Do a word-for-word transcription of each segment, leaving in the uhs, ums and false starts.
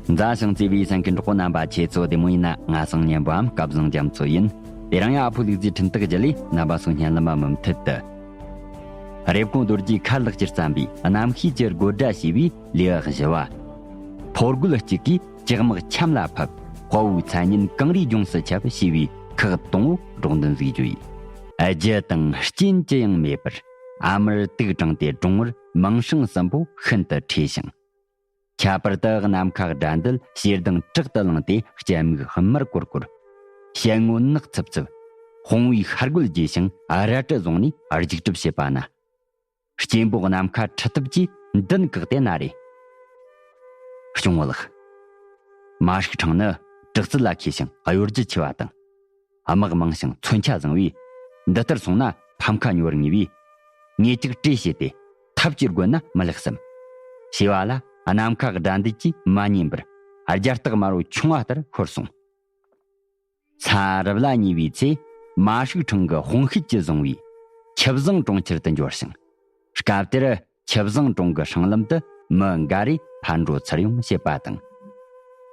མཛའ་ཞིང་བརྩེ་བའི་གསན་མཁན་གྲོགས་པོ་རྣམ་པ་ཁྱེད་ཚོ་བདེ་མོ་ཡིན་ན། ང་སང་ཉན་པའམ་སྐལ་བཟང་རྒྱ་མཚོ་ཡིན། དེ་རིང་ཡང་ཨ་ཕོ་ལུག་རྫིའི་འཕྲིན་སྟེགས་བརྒྱུད་ལས་རྣམ་པ་ཚོ་སྙན་ལམ་མ་མུ་མཐུད་དུ། རེབ་གོང་རྡོ་རྗེས་མཁར་ལག་གིས་བརྩམས་པའི་རྣམ་ཤེས་ཀྱི་དགོད་སྒྲ་ཞེས་པའི་ལེའུ་བཞི་བ། ཕོ་རྒོད་གཅིག་གིས་ལྕགས་དམག་ཆམ་ལ་ཕབ། དཔའ་བོའི་མཚན་སྙན་གངས་རིའི་ལྗོངས་སུ་ཁྱབ་ཞེས་པའི་ཁག་དང་པོ་སྒྲོག་འདོན་ཞུ་རྒྱུ་ཡིན། རྒྱུ་དང་རྐྱེན་ཅི་ཡང་མེད་པར་ཨ་མར་དུག་དྲངས་ཏེ་བཀྲོངས་པར་མིང་སྲིང་གསུམ་པོ་ཤིན་ཏུ་ཁྲོས་ཤིང་། ཁྱད་པར་དུ་ནམ་མཁའ་དགྲ་འདུལ་ཞེ་སྡང་དྲག་ཏུ་ལངས་ཏེ་སྤྱན་མིག་དམར་ཀོར་ཀོར། ཞལ་ངོ་ནག་ཚིབ་ཚིབ། དཔུང་བའི་ཤ་རྒོད་རྒྱས་ཤིང་རལ་གྲི་བཟུང་ནས་རྒྱུག་གྲབས་བྱེད་པ་ན། སྐྱེན་པོ་ནམ་མཁའ་ཁྲི་ཐུབ་ཀྱིས་མདུན་བཀག་སྟེ་ན་རེ། སྐྱོང་བ་ལགས། མ་ཧྲུག་ཁྲང་ནི་དྲག་རྩལ་ལ་མཁས་ཤིང་གཡོ་སྒྱུ་ཆེ་བ་དང་། དམག་མང་ཞིང་མཚོན་ཆ་བཟང་བས། འདི་ལྟར་སོང་ན་ཕམ་ཁ་ཉོར་ངེས་པས། ངས་ཅིག་བྲོས་བྱས་ཏེ་ཐབས་ཀྱིས་རྒོལ་ན་མི་ལེགས་སམ། ཞེས་པ་ལ་ནམ་མཁའ་དགྲ་འདུལ་གྱིས་མ་ཉན་པར་རྒྱ་སྟག་དམར་པོ་མཆོང་བ་ལྟར་ཤོར་སོང་། ས་རུབ་ལ་ཉེ་བའི་ཚེ། མ་ཧྲུག་ཁྲང་གི་དཔུང་ཤེད་ཀྱིས་བཟུང་བའི་ཆུ་བཟང་གྲོང་ཁྱེར་དུ་འབྱོར་ཞིང་། སྐབས་དེར་ཆུ་བཟང་གྲོང་གི་སྲང་ལམ་དུ་མི་འགའ་རེས་ཕར་འགྲོ་ཚུར་ཡོང་བྱེད་པ་དང་།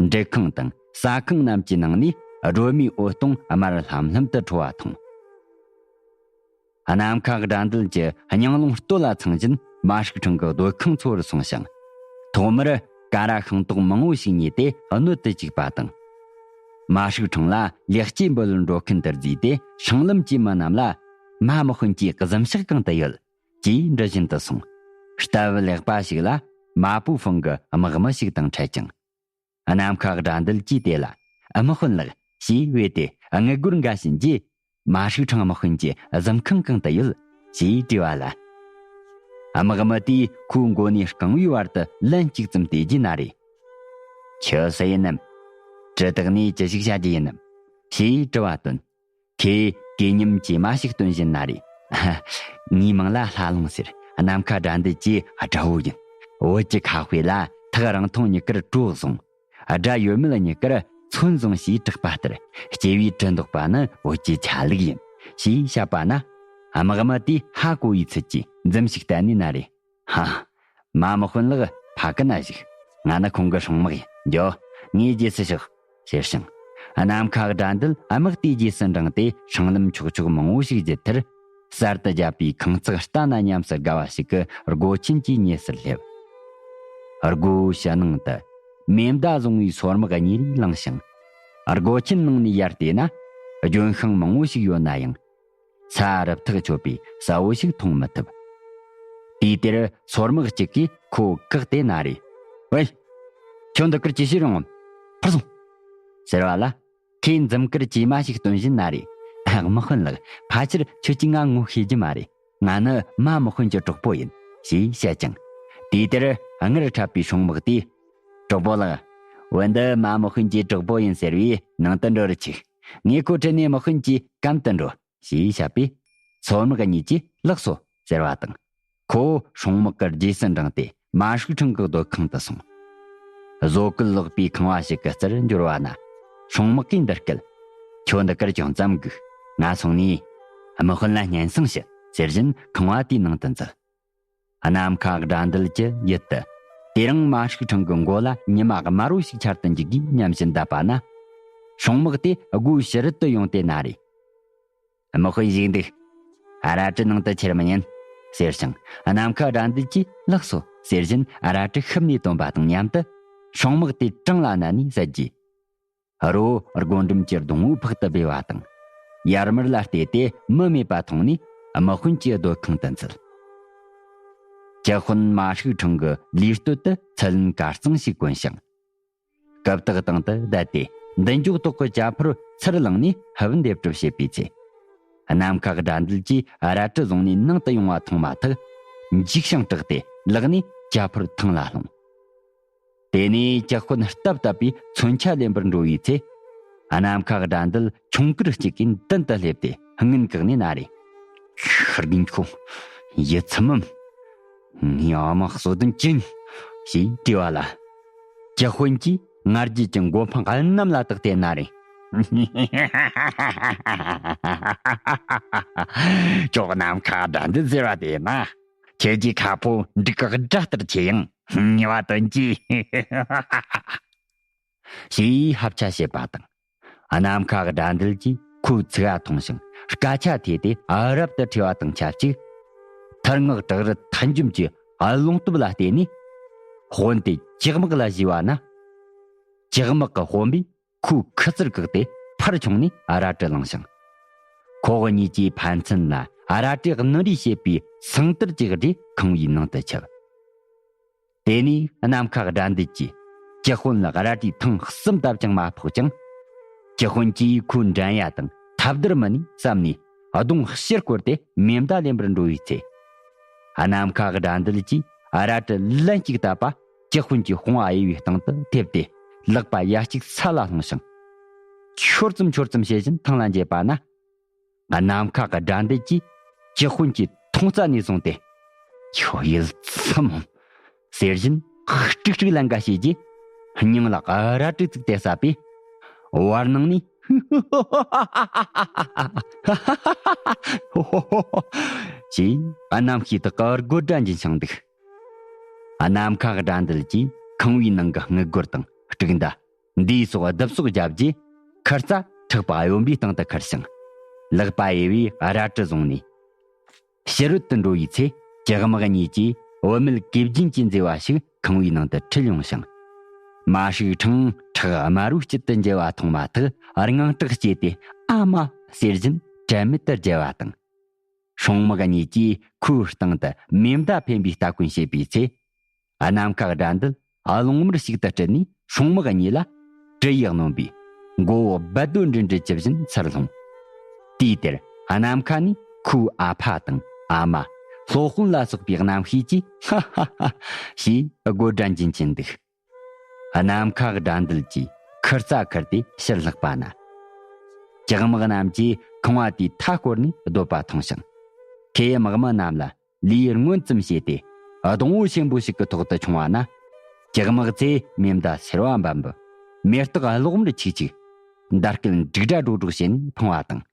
འབྲི་ཁང་དང་ཟ་ཁང་རྣམས་ཀྱི་ནང་ནས་སྒྲོལ་མའི་འོད་སྟོང་དམར་ལྷམ་ལྷམ་དུ་འཕྲོ་བ་མཐོང་། ནམ་མཁའ་དགྲ་འདུལ་གྱི་སྙིང་རླུང་སྟོད་ལ་འཚང་བཞིན་མ་ཧྲུག་ཁྲང་གི་སྡོད་ཁང་འཚོལ་བར་སོང་ཞིང་། ཐོག་མར་ཀ་ར་ཤིང་ཏོག་མང་བོ་ཞིག་ཉོས་ཏེ་སྣོད་དུ་བཅུག་པ་དང་། མ་ཧྲུག་ཁྲང་ལ་ལེགས་སྐྱེས་འབུལ་བར་འགྲོ་མཁན་དེར་བརྫིས་ཏེ་སྲང་ལམ་གྱི་མི་རྣམས་ལ། མ་མི་དཔོན་གྱི་གཟིམ་ཤག་གང་དུ་ཡོད། ཅེས་འདྲི་བཞིན་དུ་སོང་། སྟབས་ལེགས་པ་ཞིག་ལ་མ་པུ་ཧྥང་གི་དམག་མི་ཞིག་དང་འཕྲད་ཅིང་། ནམ་མཁའ་དགྲ་འདུལ་གྱིས་དེ་ལ། ཨ་མི་དཔོན་ལགས། ཞེས་བོས་ཏེ་ངུ་སྒོར་འགའ་བྱིན་རྗེས། མ་ཧྲུག་ཁྲང་དམག་དཔོན་གྱི་གཟིམ་ཁང་གང་དུ་ཡོད། ཞེས་དྲིས་པ་ལ། དམག་མི་དེས་ཁོའི་མགོ་ནས་རྐང་བའི་བར་དུ་ལན་གཅིག་ཙམ་བལྟས་རྗེས་ན་རེ། ཁྱོད་སུ་ཡིན་ནམ། གྲི་བཏགས་ནས་ཅི་ཞིག་བྱ་རྒྱུ་ཡིན་ནམ། ཞེས་དྲི་བ་བཏོན། ཁོས་སྐེ་ཉམས་ཀྱི་མ་ཞིག་སྟོན་བཞིན་ན་རེ། ངའི་མིང་ལ་ལྷ་ལུང་ཟེར། ནམ་མཁའ་དགྲ་འདུལ་གྱི་དགྲ་བོ་ཡིན། བོད་ཀྱི་ཁ་དཔེ་ལ་ཐག་རིང་ཐུང་གཉིས་ཀར་གྲོགས་བཟུང་། དགྲ་ཡོད་མེད་གཉིས་ཀར་མཚོན་བཟུང་ཞེས་གྲགས་པ་ལྟར། སྐྱེ་བོས་གྲི་འདོགས་པ་ནི་བོད་ཀྱི་ཆ་ལུགས་ཡིན། ཞེས་བཤད་པ་ན། དམག་མི་དེས་ཧ་གོ་བའི་ཚུལ་གྱིས་འཛུམ་ཞིག་བསྟན་ནས་ན་རེ། ཧ། མ་མི་དཔོན་ལགས་ཕ་གི་ན་བཞུགས། ང་ནི་ཁོང་གི་སྲུང་དམག་ཡིན། འགྱོ། ངའི་རྗེས་སུ་ཤོག། ཟེར་ཞིང་། ནམ་མཁའ་དགྲ་འདུལ་དམག་དེའི་རྗེས་སུ་འབྲངས་ཏེ་སྲང་ལམ་ཁྱོག་ཁྱོག་མང་བོ་ཞིག་བརྒྱུད་མཐར། གསར་དུ་བརྒྱབ་པའི་ཁང་བརྩེགས་ལྟ་ན་ཉམས་སུ་དགའ་བ་ཞིག་གི་སྒོ་ཆེན་གྱི་ཉེ་སར་སླེབས། སྒོའི་ཕྱི་ནང་དུ་མེ་མདའ་བཟུང་བའི་སོར་དམག་གཉིས་རེ་ལངས་ཤིང་། སྒོ་ཆེན་ནང་ནས་ཡར་བལྟས་ན་ལྗོན་ཤིང་མང་བོ་ཞིག་ཡོད་ན་ཡང་། ས་རུབ་ཐག་ཆོད་པས་གསལ་བོ་ཞིག་མཐོང་མི་ཐུབ། དུས་དེར་སོར་དམག་གཅིག་གིས་ཁོ་བཀག་སྟེ་ན་རེ། ཝེ། ཁྱོད་འདི་གར་ཅི་བྱེད་རུང་ངམ། ཕར་སོང་། ཟེར་བ་ལ། ཁོས་འཛུམ་དཀར་གྱིས་མ་ཞིག་སྟོན་བཞིན་ན་རེ། དམག་དཔོན་ལགས། ཕལ་ཆེར་ཁྱོད་ཀྱིས་ང་ངོ་ཤེས་རྒྱུ་མ་རེད། ང་ནི་མ་དམག་དཔོན་གྱི་གྲོགས་པོ་ཡིན། ཞེས་བཤད་ཅིང་། དུས་དེར་སྔར་འཁྲབ་པའི་སྲུང་དམག་དེས། གྲོགས་པོ་ལགས། བུ་འདི་མ་དམག་དཔོན་གྱི་གྲོགས་པོ་ཡིན་ཟེར་བས་ནང་དུ་འགྲོ་རུ་ཆུག། ངས་ཁོ་ཁྲིད་ནས་དམག་དཔོན་གྱི་གམ་དུ་འགྲོ། ཞེས་བཤད་པས། སོར་དམག་གཉིས་ཀྱིས་ལགས་སོ་ཟེར་བ་དང་། ཁོ་བོ་སྲུང་དམག་གི་རྗེས་སུ་འབྲངས་ཏེ་མ་ཧྲུག་ཁྲང་གི་སྡོད་ཁང་དུ་སོང་། བཟོ་བཀོད་ལོག་པའི་ཁང་བ་ཞིག་གི་རྩར་འབྱོར་བ་ན། སྲུང་དམག་གིས་འདི་སྐད། ཁྱོད་འདི་གར་ཅུང་ཙམ་སྒུག། ང་སོང་ནས། དམག་དཔོན་ལ་སྙན་སེང་ཞུ། ཟེར་བཞིན་ཁང་བ་དེའི་ནང་དུ་འཛུལ། ནམ་མཁའ་དགྲ་འདུལ་གྱི་ཡུལ་དུ། དེ་རིང་མ་ཧྲུག་ཁྲང་གི་མགོ་ལ་ཉི་མ་དམར་པོ་ཞིག་འཆར་དུ་འཇུག་གིས་སྙམ་བཞིན་བསྡད་པ་ན། སྲུང་དམག་དེ་སྒོའི་ཕྱི་རོལ་དུ་ཡོང་སྟེ་ན་རེ། དམག་དཔོན་ཞིག་འདུག། ཨ་རལ་གྲི་ནང་དུ་ཁྱེར་མི་ཉན། ཟེར་ཞིང་ནམ་མཁའ་དགྲ་འདུལ་གྱིས་ལགས་སོ་ཟེར་བཞིན་ཨ་རལ་གྲི་ཤུབས་ནས་བཏོན་པ་དང་མཉམ་དུ། སྲུང་དམག་དེ་བྲང་ལ་བསྣན་ནས་ཟད་རྗེས། རི་བོ་སྒོ་འགྲམ་གྱི་སྡོང་བོའི་ཕག་ཏུ་སྦས་པ་དང་། ཡར་མར་ལ་བལྟས་ཏེ་མི་མེད་པ་མཐོང་ནས་དམག་དཔོན་གྱི་སྡོད་ཁང་དུ་འཛུལ། ཇག་དཔོན་མ་ཧྲུག་ཁྲང་གི་ལུས་སྟོད་དུ་ཚད་ལེན་གར་གཙང་ཞིག་གོན་ཞིང་། རྐུབ་སྟེགས་སྟེང་དུ་བསྡད་དེ་མདུན་ཅོག་ཐོག་གི་ཇ་ཕོར་ཚུར་བླངས་ནས་ཕུབ་འདེབས་གྲབས་བྱེད་པའི་ཚེ། ནམ་མཁའ་དགྲ་འདུལ་གྱིས་ཨ་རལ་གྲི་བཟུང་ནས་ནང་དུ་ཡོང་བ་མཐོང་མ་ཐག་འཇིགས་ཤིང་སྐྲག་སྟེ་ལག་ནས་ཇ་ཕོར་ཐང་ལ་ལྷུང་། དེ་ནས་ཇག་དཔོན་སྟབས་བཏབ་པའི་མཚོན་ཆ་ལེན་པར་འགྲོ་བའི་ཚེ། ནམ་མཁའ་དགྲ་འདུལ་ཁྱུང་དཀར་གཅིག་གིས་མདུན་དུ་སླེབས་ཏེ་སྔུན་བཀག་ནས་ན་རེ། ཧར་གིན་ཁོ། ཡིད་ཚིམ་མམ། ངའི་ཨ་མ་གསོད་དོན་ཅི་ཡིན། ཞེས་དྲིས་པ་ལ། ཇག་དཔོན་གྱིས་ང་རྒྱལ་གྱི་མགོ་འཕང་གནམ་ལ་བཏགས་ཏེ་ན་རེ། ཅོག་ནམ་མཁའ་དགྲ་འདུལ་ཟེར་བ་དེ་ན། ཁྱེད་ཀྱི་ཁ་ཕོ་འབྲུག་གི་སྒྲ་ལྟར་ཆེ་ཡང་ཉེས་པ་དོན་གྱིས། ཞེས་ཧབ་ཆ་བྱེད་པ་དང་། ནམ་མཁའ་དགྲ་འདུལ་གྱིས་ཁོའི་ཚིག་ཧ་ཐོངས་ཤིང་སྐད་ཆ་ཐོས་ཏེ་རབ་ཏུ་ཁྲོས་པ་དང་ཆབས་ཅིག་ཐར་ངག་བྲག་རི་ཐལ་འཇོམས་ཀྱི་རླུང་སྟོབས་ལ་བརྟེན་ནས་དཔོན་དེ་ཇག་དམག་ལ་གཞུས་པ་ན། ཇག་དམག་གི་དཔོན་པོས་ཁོའི་ཁུ་ཚུར་བཀག་སྟེ་ཕར་མཆོངས་ནས་རལ་གྲི་བླངས་ཤིང་། ཁོ་གཉིས་ཀྱིས་ཕན་ཚུན་ལ་རལ་གྲི་གནོན་རེས་བྱེད་པའི་སང་ཏར་གྱི་སྒྲས་ཁང་བའི་ནང་དུ་ཆུབ། དེ་ནས་ནམ་མཁའ་དགྲ་འདུལ་གྱིས་ཇག་དཔོན་ལ་རལ་གྲིའི་ཐེངས་གསུམ་བཏབ་ཀྱང་མ་ཕོག་ཅིང་། ཇག་དཔོན་གྱིས་ཁོའི་འགྲན་ཡ་དང་ཐབས་བརྡར་མིན་ནས་བསམ་ནས་གདོང་ཕྱིར་བསྐོར་ཏེ་མེ་མདའ་ལེན་པར་འགྲོ་བའི་ཚེ། ནམ་མཁའ་དགྲ་འདུལ་གྱིས་རལ་གྲི་ལན་གཅིག་བཏབ་པ་ཇག་དཔོན་གྱི་དཔུང་བ་གཡས་པའི་སྟེང་དུ་ཐེབས་ཏེ་ལག་པ་ཡ་གཅིག་ས་ལ་ལྷུང་ཞིང་། འཆོར་ཙམ་འཆོར་ཙམ་བྱེད་བཞིན་ཐང་ལ་འགྱེལ་བ་ན། ནམ་མཁའ་དགྲ་འདུལ་གྱིས་ཇག་དཔོན་གྱི་མཐོང་རྩ་ནས་བཟུང་སྟེ། ཁྱོད་ཡིད་ཚིམ་མོ། ཟེར་བཞིན་ཀྲིག་ཀྲིག་ལན་འགའ་བྱས་རྗེས་སྙིང་ལ་རལ་གྲི་བཙུགས་ཏེ་བསད་པས། བར་སྣང་ནས་ཞེས་རྣམ་ཤེས་དག་གི་དགོད་སྒྲ་འབྱིན་ཞིང་འདུག་ནམ་མཁའ་དགྲ་འདུལ་གྱིས་ཁང་བའི་ནང་གི་སྔུ་གོར་དང་དཀྲུག་མདའ། འདིའི་སོགས་རྡབ་གསོག་བརྒྱབ་རྗེས་ཁུར་རྩ་ཕྲག་པ་གཡོན་པའི་སྟེང་དུ་ཁུར་ཞིང་། ལག་པ་གཡས་པས་རལ་གྲི་བཟུང་ནས། ཕྱི་རོལ་དུ་འགྲོ་བའི་ཚེ་ཇག་དམག་གཉིས་ཀྱིས་བུད་མེད་གོས་རྒྱན་གྱི་མཛེས་པ་ཞིག་ཁང་བའི་ནང་དུ་ཁྲིད་ཡོང་ཞིང་། མ་ཧྲིག་ཕྲེང་ཁྲག་དམར་པོའི་དཀྱིལ་དུ་འགྱེལ་བ་མཐོང་མ་ཐག་དངངས་སྐྲག་སྐྱེས་ཏེ་ཨ་མ་ཟེར་བཞིན་དྲན་མེད་དུ་བརྒྱལ་བ་དང་། སྲུང་དམག་གཉིས་ཀྱིས་ཁོའི་སྟེང་དུ་མེ་མདའ་འཕེན་པའི་སྟ་གོན་བྱེད་པའི་ཚེ། ནམ་མཁའ་དགྲ་འདུལ་རླུང་དམར་ཞིག་ཏུ་སྤྲུལ་ནས་སྲུང་དམག་གཉིས་ལ་གྲི་ཡིས་གནོན་པས་མགོ་བོ་རྦད་དོ་འདྲི་འདྲི་བཅུ་བཞིན་ཚུར་ལྷུང་། དུས་དེར་ནམ་མཁའ་ནས་ཁོའི་ཨ་ཕ་དང་ཨ་མ། སློབ་དཔོན་ལ་སོགས་པའི་རྣམ་ཤེས་ཀྱིས་ཧ་ཧ་ཧ་ཞེས་དགོད་སྒྲ་འབྱིན་གྱིན་འདུག་ནམ་མཁའ་དགྲ་འདུལ་གྱིས་ཁུར་རྩ་ཁུར་ཏེ་ཕྱིར་ལྷགས་པ་ན། ཇག་དམག་རྣམས་ཀྱིས་ཁང་བ་དེའི་མཐའ་བསྐོར་ནས་སྡོད་པ་མཐོང་ཞིང་། ཁོས་དམག་མི་རྣམས་ལ་ལུས་རྔོན་ཙམ་བྱས་ཏེ་སྡོང་བོ་ཆེན་པོ་ཞིག་གི་ཐོག་ཏུ་མཆོང་བ་ན། ཇག་དམག་ཚོས་མེ་མདའ་སེར་བ་འབབ་འབུབ། མེ་སྟག་གློག་དམར་འཁྱུག་འཁྱུག། འདར་སྐད་འབྲུག་སྒྲ་སྒྲོག་སྒྲོག་བྱས་ནས་འཕངས་པ་དང་།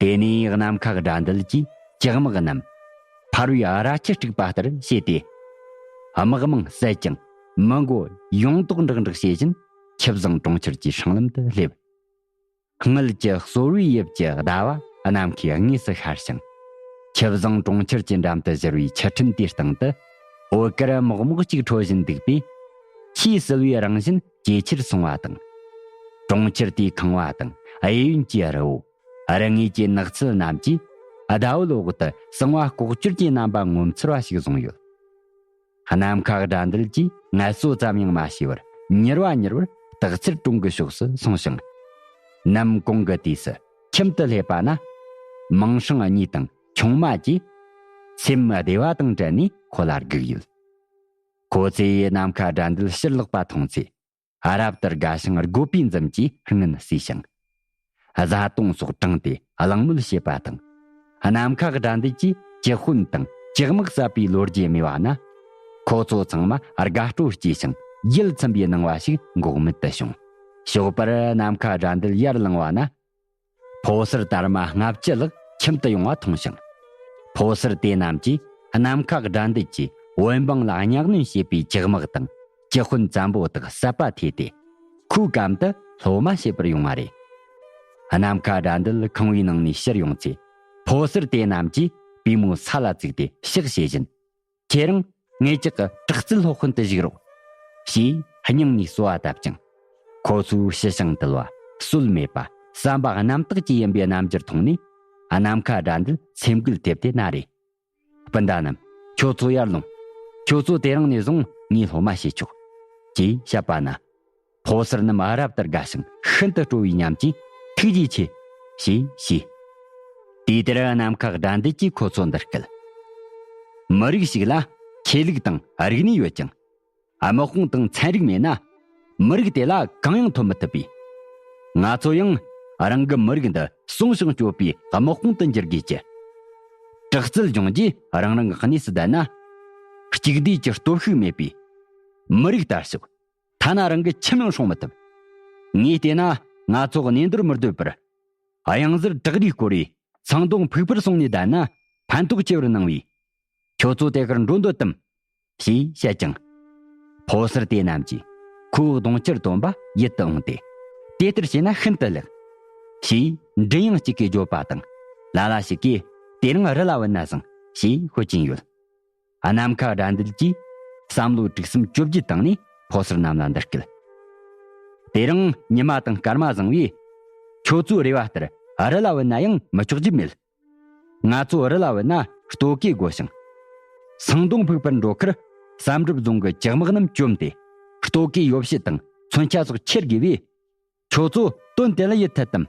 དེ་ནས་ནམ་མཁའ་དགྲ་འདུལ་གྱིས་ཇག་དམག་རྣམས་ཕ་རོལ་ར་ཁྱི་དཀྲུགས་པ་ལྟར་བྱས་ཏེ། དམག་དམངས་བསད་ཀྱང་མི་མགོ་ཡོངས་དོག་འགྲག་འགྲག་བྱེད་བཞིན་ཆུ་བཟང་གྲོང་ཁྱེར་གྱི་སྲང་ལམ་དུ་སླེབས། དངུལ་གྱི་གསོར་བའི་དབྱིབས་ཀྱི་ཟླ་བ་ནམ་མཁའི་དངོས་སུ་ཤར་ཞིང་། ཆུ་བཟང་གྲོང་ཁྱེར་གྱི་འགྲམ་དུ་བཞུར་བའི་ཆུ་ཕྲན་དེའི་སྟེང་དུ་འོད་དཀར་མོག་མོག་ཅིག་འཕྲོ་བཞིན་འདུག་པས། ཆེས་བསིལ་བའི་རང་བཞིན་ཇེ་ཆེར་སོང་བ་དང་། གྲོང་ཁྱེར་དེའི་ཁང་བ་དང་གཡས་གཡོན་གྱི་རི་བོ། རི་ངོས་ཀྱི་ནགས་ཚལ་རྣམས་ཀྱིས་ཟླ་འོད་འོག་ཏུ་གསང་བ་ལྐོག་གྱུར་གྱི་རྣམ་པ་ངོ་མཚར་བ་ཞིག་བཟུང་ཡོད། ནམ་མཁའ་དགྲ་འདུལ་གྱིས་ངལ་གསོ་ཙམ་ཡང་མ་བྱས་པར་མྱུར་བ་མྱུར་བར་སྟག་འཚེར་གྲོང་གི་ཕྱོགས་སུ་སོང་ཞིང་། ནམ་གུང་གི་དུས་སུ་ཁྱིམ་དུ་སླེབས་པ་ན། མིང་སྲིང་གཉིས་དང་ཆུང་མ་གྱིས་སེམས་བདེ་བ་དང་བྲལ་ནས་ཁོ་ལ་སྒུག་ཡོད། ཁོ་ཚོས་ནམ་མཁའ་དགྲ་འདུལ་ཕྱིར་ལོག་པ་མཐོང་ཚེ། རབ་ཏུ་དགའ་ཞིང་དགོད་པའི་འཛུམ་གྱིས་སྔུན་བསུས་ཤིང་། བཟའ་བཏུང་སོགས་དྲངས་ཏེ་གླེང་མོལ་བྱེད་པ་དང་། ནམ་མཁའ་དགྲ་འདུལ་གྱིས་ཇག་དཔོན་དང་ཇག་དམག་བསད་པའི་ལོ་རྒྱུས་སྨྲས་པ་ན། ཁོ་ཚོ་ཚང་མ་དགའ་སྤྲོ་སྐྱེས་ཤིང་ཡིད་ཚིམ་པའི་སྣང་བ་ཞིག་འགོག་མེད་དུ་བྱུང་། ཞོགས་པར་ནམ་མཁའ་དགྲ་འདུལ་ཡར་ལངས་པ་ན། ཕོ་གསར་དར་མ་ལྔ་བཅུ་ལྷག་ཁྱིམ་དུ་ཡོང་བ་མཐོང་ཞིང་། ཕོ་གསར་དེ་རྣམས་ཀྱིས་ནམ་མཁའ་དགྲ་འདུལ་གྱིས་བོད་འབངས་ལ་གཉའ་གནོན་བྱེད་པའི་ཇག་དམག་དང་ཇག་དཔོན་བཙན་པོ་དག་བསད་པ་ཐོས་ཏེ། ཁོའི་གམ་དུ་སློབ་མ་བྱེད་པར་ཡོང་བ་རེད། ནམ་མཁའ་དགྲ་འདུལ་ཁང་བའི་ནང་ནས་ཕྱིར་ཡོང་ཚེ། ཕོ་གསར་དེ་རྣམས་ཀྱིས་པུས་མོ་ས་ལ་བཙུགས་ཏེ་ཕྱག་བྱེད་བཞིན། ཁྱེད་རང་ངེད་ཅག་གི་དྲག་རྩལ་སློབ་དཔོན་དུ་བཞུགས་རོགས། ཞེས་སྙིང་ནས་གསོལ་བ་བཏབ་ཅིང་། ཁོ་ཚོའི་ཞི་ཞིང་དུལ་བ། སྲོལ་མེད་པ། བསམ་པ་རྣམ་དག་ཅིག་ཡིན་པའི་རྣམ་འགྱུར་མཐོང་ནས། ནམ་མཁའ་དགྲ་འདུལ་སེམས་འགུལ་ཐེབས་ཏེ་ན་རེ། སྤུན་ཟླ་རྣམས། ཁྱོད་ཚོ་ཡར་ལོངས། ཁྱོད་ཚོ་དེ་རིང་ནས་བཟུང་ངའི་སློབ་མ་བྱེད་ཆོག་ཅེས་བཤད་པ་ན། ཕོ་གསར་རྣམས་རབ་ཏུ་དགའ་ཞིང་ཤིན་ཏུ་སྤྲོ་བའི་ཉམས་ཀྱིས་ཐུགས་རྗེ་ཆེ། ཞེས་ཞུས། དུས་དེར་ནམ་མཁའ་དགྲ་འདུལ་གྱིས་ཁོ་ཚོ་འདི་སྐད། མི་རིགས་ཤིག་ལ་ཆོས་ལུགས་དང་རིག་གནས་ཡོད་ཀྱང་། དམག་དཔུང་དང་ཚན་རིག་མེད་ན། མི་རིགས་དེ་ལ་གང་ཡང་ཐོབ་མི་ཐུབ་པས། ང་ཚོ་ཡང་རང་གི་མི་རིགས་འདི་སྲུང་ཞིང་སྐྱོབ་པའི་དམག་དཔུང་དུ་འགྱུར་དགོས་ཀྱི། དྲག་རྩལ་སྦྱོང་རྒྱུས་རང་རང་གི་གནས་སུ་བསྡད་ན། གཅིག་བསྡུས་ཀྱི་སྟོབས་ཤུགས་མེད་པས། མི་རིགས་དར་ཤོག་ཐ་ན་རང་གི་ཁྱིམ་ཡང་སྲུང་མི་ཐུབ། ངས་བལྟས་ན་ང་ཚོ་གནས་འདིར་མི་སྡོད་པར། གཡང་གཟར་བྲག་རིས་བསྐོར་བའི་ཚང་སྡོང་ཕུག་པར་སོང་ནས་བསྡད་ན་ཕན་ཐོགས་ཆེ་བར་སྣང་བས། ཁྱོད་ཚོ་དེ་གར་འགྲོ་འདོད་དམ། ཞེས་བཤད་ཀྱང་། ཕོ་གསར་དེ་རྣམས་ཀྱིས་ ཁོའི་གདོང་ཁྱེར་བཏོན་པ་ཡིད་དུ་འོང་སྟེ། དེ་ལྟར་བྱས་ན་ཤིན་ཏུ་ལེགས། ཞེས་མགྲིན་དབྱངས་གཅིག་གིས་བརྗོད་པ་དང་། ལ་ལ་ཞིག་གིས་དེ་རིང་རི་ལ་བུད་ན་བཟང་ཞེས་ཤོད་ཀྱིན་ཡོད། ནམ་མཁའ་དགྲ་འདུལ་གྱིས་བསམ་བློ་དྲུག་གསུམ་བཅོ་བརྒྱད་བཏང་ནས་ཕོ་གསར་རྣམས་ལ་འདི་སྐད། དེ་རིང་ཉི་མ་དང་སྐར་མ་བཟང་བས། ཁྱོད་ཚོའི་རེ་བ་ལྟར་རི་ལ་བུད་ན་ཡང་མི་ཆོག་རྒྱུ་མེད། ང་ཚོ་རི་ལ་བུད་ན་ལྟོ་གོས་དགོས་ཤིང་། སང་སྡོང་ཕུག་པར་འགྲོ་ཁར་བསམ་གྲུབ་རྫོང་གི་ལྕགས་དམག་རྣམས་བཅོམ་སྟེ། ལྟོ་གོས་ཡོ་བྱད་དང་མཚོན་ཆ་སོགས་ཁྱེར་དགོས་པས། ཁྱོད་ཚོ་དོན་དེ་ལ་ཡིད་འཐད་དམ།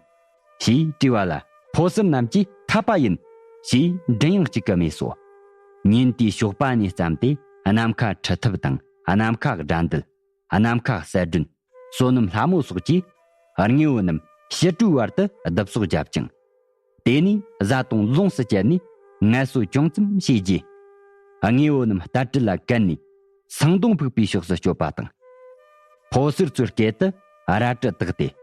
ཞེས་དྲིས་པ་ལ་ཕོ་གསར་རྣམས་ཀྱིས་འཐད་པ་ཡིན། ཞེས་མགྲིན་དབྱངས་གཅིག་གིས་སྨྲས་སོ། ཉིན་དེའི་ཞོགས་པ་ནས་བརྩམས་ཏེ་ནམ་མཁའ་ཁྲི་ཐབ་དང་ནམ་མཁའ་དགྲ་འདུལ། ནམ་མཁའ་གསལ་སྒྲོན། བསོད་ནམས་ལྷ་མོ་སོགས་ཀྱིས་དངོས་པོ་རྣམས་ཕྱི་དྲོའི་བར་དུ་བསྡུ་གསོག་བརྒྱབ་ཅིང་། དེ་ནས་བཟའ་བཏུང་ལོངས་སུ་སྤྱད་ནས་ངལ་གསོ་ཅུང་ཙམ་བྱས་རྗེས། དངོས་པོ་རྣམས་རྟ་དྲེལ་ལ་བཀལ་ནས་སང་སྡོང་ཕུག་པའི་ཕྱོགས་སུ་བསྐྱོད་པ་དང་། ཕོ་གསར་ཚོའི་སྐད་དུ་རལ་གྲི་བཏགས་ཏེ། དཔའ་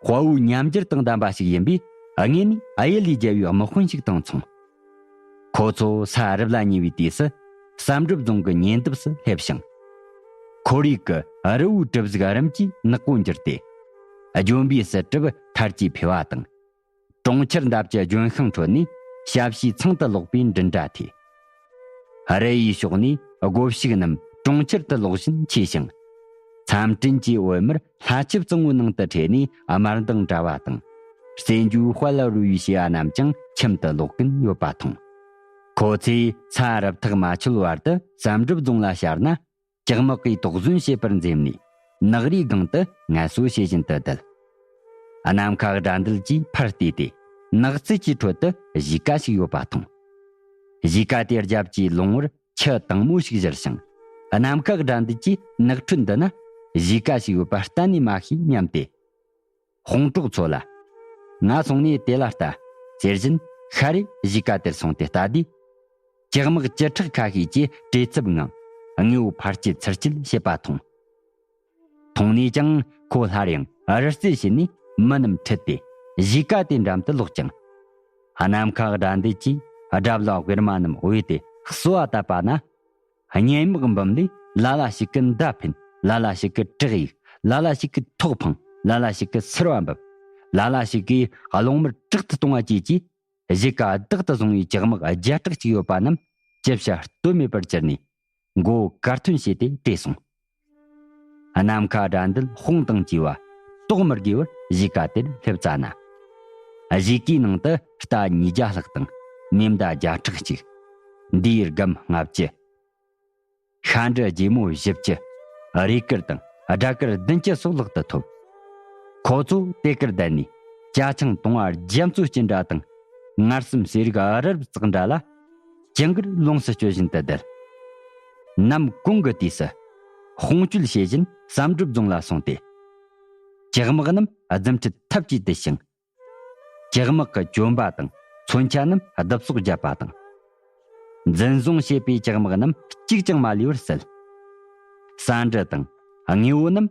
བོའི་ཉམས་འགྱུར་དང་ལྡན་པ་ཞིག་ཡིན་པས། དངོས་ནས་གཡུལ་ལས་རྒྱལ་བའི་དམག་དཔོན་ཞིག་དང་མཚུངས། ཁོ་ཚོ་ས་རུབ་ལ་ཉེ་བའི་དུས་སུ་བསམ་གྲུབ་རྫོང་གི་ཉེ་འདབས་སུ་སླེབས་ཤིང་། ཁོར་ཡུག་གི་རི་བོའི་གྲིབ་གཟུགས་རིམ་གྱིས་ནག་པོ་འགྱུར་ཏེ། ལྗོན་པའི་བསིལ་གྲིབ་མཐར་གྱིས་འཕེལ་བ་དང་། གྲོང་ཁྱེར་འདབས་ཀྱི་ལྗོན་ཤིང་ཁྲོད་ནས་ཞབས་ཕྱིའི་ཚང་དུ་ལོག་པའི་མགྲིན་སྒྲ་ཐོས། རི་ཡི་ཕྱོགས་ནས་སྒོ་ཕྱུགས་རྣམས་གྲོང་ཁྱེར་དུ་ལོག་བཞིན་མཆིས་ཤིང་། མཚམས་སྤྲིན་གྱི་འོད་མར་ལྷ་ཆབ་གཙང་བོའི་ནང་དུ་འཕྲོས་ནས་དམར་མདངས་བཀྲ་བ་དང་། རྩེད་འཇོའི་དཔལ་ལ་རོལ་བའི་བྱེ་བ་རྣམས་ཀྱང་ཁྱིམ་དུ་ལོག་གིན་ཡོད་པ་མཐོང་། ཁོ་ཚོས་ས་རུབ་ཐག་མ་ཆོད་བར་དུ་བསམ་གྲུབ་རྫོང་ལ་ཤར་ན། ལྕགས་དམག་གིས་དོགས་ཟོན་བྱེད་པར་འཛེམས་ནས་ནགས་རིའི་སྒང་དུ་ངལ་གསོ་བྱེད་བཞིན་དུ་བསྡད། ནམ་མཁའ་དགྲ་འདུལ་གྱིས་ཕར་བལྟས་ཏེ་ནགས་ཚལ་གྱི་ཁྲོད་དུ་གཞིས་ཀ་ཞིག་ཡོད་པ་མཐོང་། གཞིས་ཀ་དེའི་རྒྱབ་ཀྱི་ལུང་བར་ཆུ་དྭངས་མོ་ཞིག་བཞུར་ཞིང་། ནམ་མཁའ་དགྲ་འདུལ་གྱིས་ནགས་ཁྲོད་འདི་ན་གཞིས་ཀ་ཞིག་ཡོད་པ་གཏན་ནས་མ་ཤེས་སྙམ་སྟེ། དཔུང་གྲོགས་ཚོ་ལ། ང་སོང་ནས་དེ་ལ་ལྟ། ཟེར་བཞིན་ཤ་རེ་གཞིས་ཀ་དེར་སོང་སྟེ་ལྟ་དུས། ལྕགས་དམག་བཅུ་ཕྲག་ཁ་ཤས་ཀྱིས་བྲེལ་འཚུབ་ངང་དངོས་པོ་ཕར་སྐྱེལ་ཚུར་སྐྱེལ་བྱེད་པ་མཐོང་། མཐོང་ནས་ཀྱང་ཁོ་སླར་ཡང་རི་རྩེ་ཕྱིན་ནས་མི་རྣམས་ཁྲིད་དེ་གཞིས་ཀ་དེའི་འགྲམ་དུ་ལོག་ཅིང་། ནམ་མཁའ་དགྲ་འདུལ་གྱིས་དགྲ་བླ་ཝེར་མ་རྣམས་བོས་ཏེ་གསོལ་བ་བཏབ་པ་ན། གཉན་དམག་འབུམ་ལས་ལ་ལ་ཞིག་གི་མདའ་འཕེན། ལ་ལ་ཞིག་གིས་དྲག་གཡུག་ལ་ལ་ཞིག་གིས་ཐོག་འཕངས། ལ་ལ་ཞིག་གིས་ཚུར་བ་འབབ། ལ་ལ་ཞིག་གིས་རླུང་མར་དྲག་ཏུ་གཏོང་བ་བཅས་ཀྱིས། གཞིས་ཀ་བདག་ཏུ་བཟུང་བའི་ལྕགས་དམག་བརྒྱ་ཕྲག་གཅིག་ཡོད་པ་རྣམས་ཅི་བྱ་གཏོལ་མེད་པར་གྱུར་ནས་མགོ་བོ་གར་ཐོན་བྱས་ཏེ་བྲོས་སོང་། ནམ་མཁའ་དགྲ་འདུལ་དཔུང་དང་བཅས་པ་ལྟོགས་མི་དགོས་པར་གཞིས་ཀ་དེར་སླེབས་ཙ་ན། གཞིས་ཀའི་ནང་དུ་རྟ་ཉིས་བརྒྱ་ལྷག་དང་མེ་མདའ་བརྒྱ་ཕྲག་གཅིག་འདིའི་སྒམ་ལྔ་བཅུ། ཤ་འབྲུ་རྗེ་མོ་བཞི་བཅུ། རས་གུར་དང་སྦྲ་གུར་བདུན་ཅུ་སོགས་ལག་ཏུ་ཐོབ། ཁོ་ཚོ་དེ་གར་བསྡད་ནས་ཅ་ཆང་བཏུང་བ་རྒྱ་མཚོའི་སྐྱིན་འདྲ་དང་ངར་སེམས་ཟས་རིགས་ཨ་རབ་བཙག་འདྲ་ལ་ཅི་དགར་ལོངས་སུ་སྤྱོད་བཞིན་དུ་བསྡད། ནམ་གུང་གི་དུས་སུ་དཔུང་སྤྱོད་བྱེད་བཞིན་བསམ་གྲུབ་རྫོང་ལ་སོང་སྟེ། ལྕགས་དམག་རྣམས་རྫུ་འཕྲུལ་ཐབས་ཀྱིས་བསྡུས་ཤིང་། ལྕགས་དམག་གི་གྱོན་པ་དང་མཚོན་ཆ་རྣམས་བསྡུ་གསོག་བརྒྱབ་པ་དང་། འཛིན་བཟུང་བྱས་པའི་ལྕགས་དམག་རྣམས་གཅིག་ཀྱང་མ་ལུས་པར་བསད། ཟ་འབྲུ་དང་དངོས་པོ་རྣམས་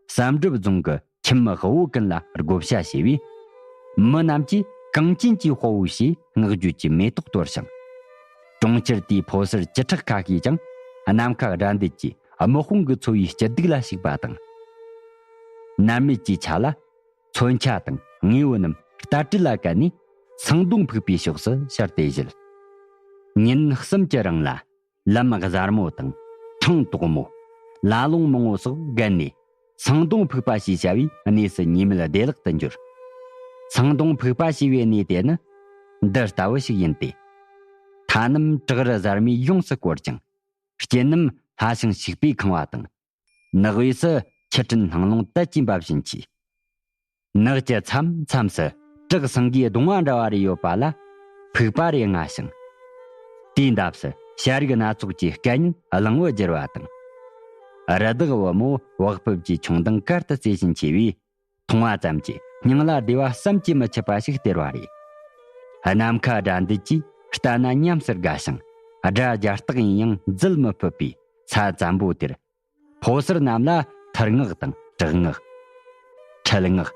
བསམ་གྲུབ་རྫོང་གི་ཁྱིམ་དབུ་བོ་ཀུན་ལ་བགོ་བཤའ་བྱས་པས། མི་རྣམས་ཀྱིས་གངས་ཅན་གྱི་དཔའ་བོ་ཞེས་བསྔགས་བརྗོད་ཀྱི་མེ་ཏོག་གཏོར་ཞིང་། གྲོང་ཁྱེར་དེའི་ཕོ་གསར་བཅུ་ཕྲག་ཁ་ཤས་ཀྱང་ནམ་མཁའ་དགྲ་འདུལ་གྱི་དམག་དཔུང་གི་ཚོ་བའི་སྐྱིད་སྡུག་ལ་ཞུགས་པ་དང་། མནར་མེད་ཀྱི་ཆ་ལ། མཚོན་ཆ་དང་དངོས་པོ་རྣམས་རྟ་དྲེལ་ལ་བཀལ་ནས་སང་སྡོང་ཕུག་པའི་ཕྱོགས་སུ་ཤར་ཏེ་བཞུད། ཉིན་གསུམ་གྱི་རིང་ལ་ལམ་གཟར་མོ་དང་ཁྲང་དོག་མོ། ལ་ལུང་མང་པོ་སོགས་བརྒལ་ནས་སང་སྡོང་ཕུག་པ་ཞེས་བྱ་བའི་གནས་སུ་ཉེས་མེད་བདེ་བླག་ཏུ་འབྱོར། སང་སྡོང་ཕུག་པ་ཞེས་པའི་གནས་དེ་ནི་འདི་ལྟ་བུ་ཞིག་ཡིན་ཏེ། མཐའ་རྣམས་བྲག་རི་གཟར་མས་ཡོངས་སུ་བསྐོར་ཅིང་། དཀྱིལ་རྣམས་ལྷ་ཞིང་ཞིག་པས་ཁེངས་པ་དང་། ནགས་དབུས་སུ་ཆུ་ཕྲན་ལྷིང་ལོང་དར་གྱིས་འབབ་བཞིན་མཆིས། ནགས་ཀྱི་མཚམས་མཚམས་སུ་བྲག་སེང་གེའི་གདོང་བ་འདྲ་བ་རེ་ཡོད་པ་ལ་ཕུག་པ་རེ་མངའ་ཞིང་། དེའི་འདབས་སུ་བྱ་རིགས་སྣ་ཚོགས་ཀྱི་སྐད་སྙན་གླང་བུ་བསྒྱུར་བ་དང་། རི་དྭགས་བུ་མོ་བག་ཕེབས་ཀྱི་མཆོང་ལྡིང་གར་དུ་རྩེ་བཞིན་མཆིས་པས། མཐོང་བ་ཙམ་གྱིས་སྙིང་ལ་བདེ་བ་བསམ་གྱིས་མི་ཁྱབ་པ་ཞིག་སྟེར་བ་རེད། ནམ་མཁའ་དགྲ་འདུལ་གྱིས་ལྟ་ན་ཉམས་སུ་དགའ་ཞིང་དགྲ་རྒྱ་སྟག་ཡིན་ཡང་འཛུལ་མི་ཕོད་པའི་ས་བཙན་པོ་དེར། ཕོ་གསར་རྣམས་ལ་ཐུར་ངག་དང་བྲག་ངག་ཁྲལ་ངག་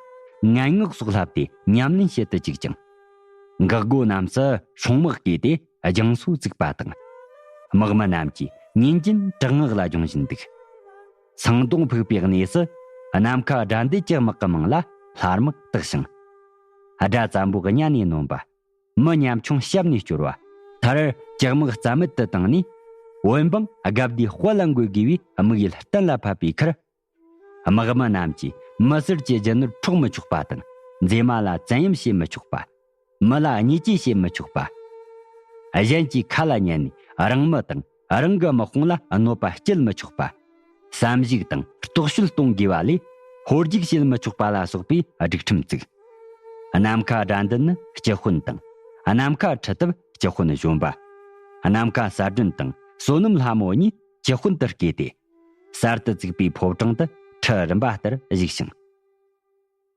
ངན་ངག་སོགས་བསླབས་ཏེ་ཉམས་ལེན་བྱེད་དུ་བཅུག་ཅིང་། འགག་སྒོ་རྣམས་སུ་སྲུང་དམག་བསྐོས་ཏེ་རྒྱང་སོ་བཙུགས་པ་དང་། དམག་མི་རྣམས་ཀྱིས་ཉིན་རྒྱུན་བྲག་ངག་ལ་སྦྱོང་བཞིན་འདུག་སང་དོང་ཕུག་པའི་གནས་སུ། ནམ་མཁའ་དགྲ་འདུལ་གྱི་དམག་གི་མིང་ལ་ལྷ་དམག་བཏགས་ཤིང་། དགྲ་བཙན་པོ་གཉའ་ནས་ནོན་པ། མི་ཉམ་ཆུང་ཞབས་ནས་སྐྱོར་བ། མཐར་ལྕགས་དམག་རྩ་མེད་དུ་བཏང་ནས། བོད་འབངས་དགའ་བདེའི་དཔལ་ལ་འགོད་དགོས་པའི་དམིགས་ཡུལ་གཏན་ལ་ཕབ་པའི་ཁར། དམག་མི་རྣམས་ཀྱིས་མི་སེར་གྱི་རྒྱུ་ནོར་འཕྲོག་མི་ཆོག་པ་དང་། མཛེས་མ་ལ་བཙན་གཡེམ་བྱེད་མི་ཆོག་པ། མི་ལ་བརྙས་བཅོས་བྱེད་མི་ཆོག་པ། གཞན་གྱི་ཁ་ལ་ཉན་ནས་རང་མི་དང་རང་གི་དམག་དཔུང་ལ་གནོད་པ་སྐྱེལ་མི་ཆོག་པ། བསམ་གཞིག་དང་རྟོག་དཔྱོད་གཏོང་དགོས་པ་ལས། ཧོལ་རྒྱུག་བྱེད་མི་ཆོག་པ་ལ་སོགས་པའི་སྒྲིག་ཁྲིམས་བཙུགས། ནམ་མཁའ་དགྲ་འདུལ་ནི་སྤྱི་དཔོན་དང་། ནམ་མཁའ་ཁྲི་ཐབས་སྤྱི་དཔོན་གཞོན་པ། ནམ་མཁའ་གསལ་སྒྲོན་དང་བསོད་ནམས་ལྷ་མོ་གཉིས་སྤྱི་དཔོན་དུ་བསྐོས་ཏེ། གསར་དུ་བཙུགས་པའི་ཕོ་བྲང་དུ་ཁྲི་རིམ་པ་ལྟར་བཞུགས་ཤིང་།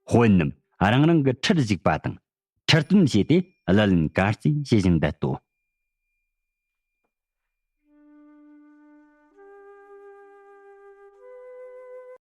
དཔོན་རྣམས་རང་རང་གི་ཁྲིར་བཞུགས་པ་དང་། ཁྲི་སྟོན་བྱས་ཏེ་གླུ་ལེན་གར་རྩེད་བྱེད་བཞིན་བསྡད་དོ།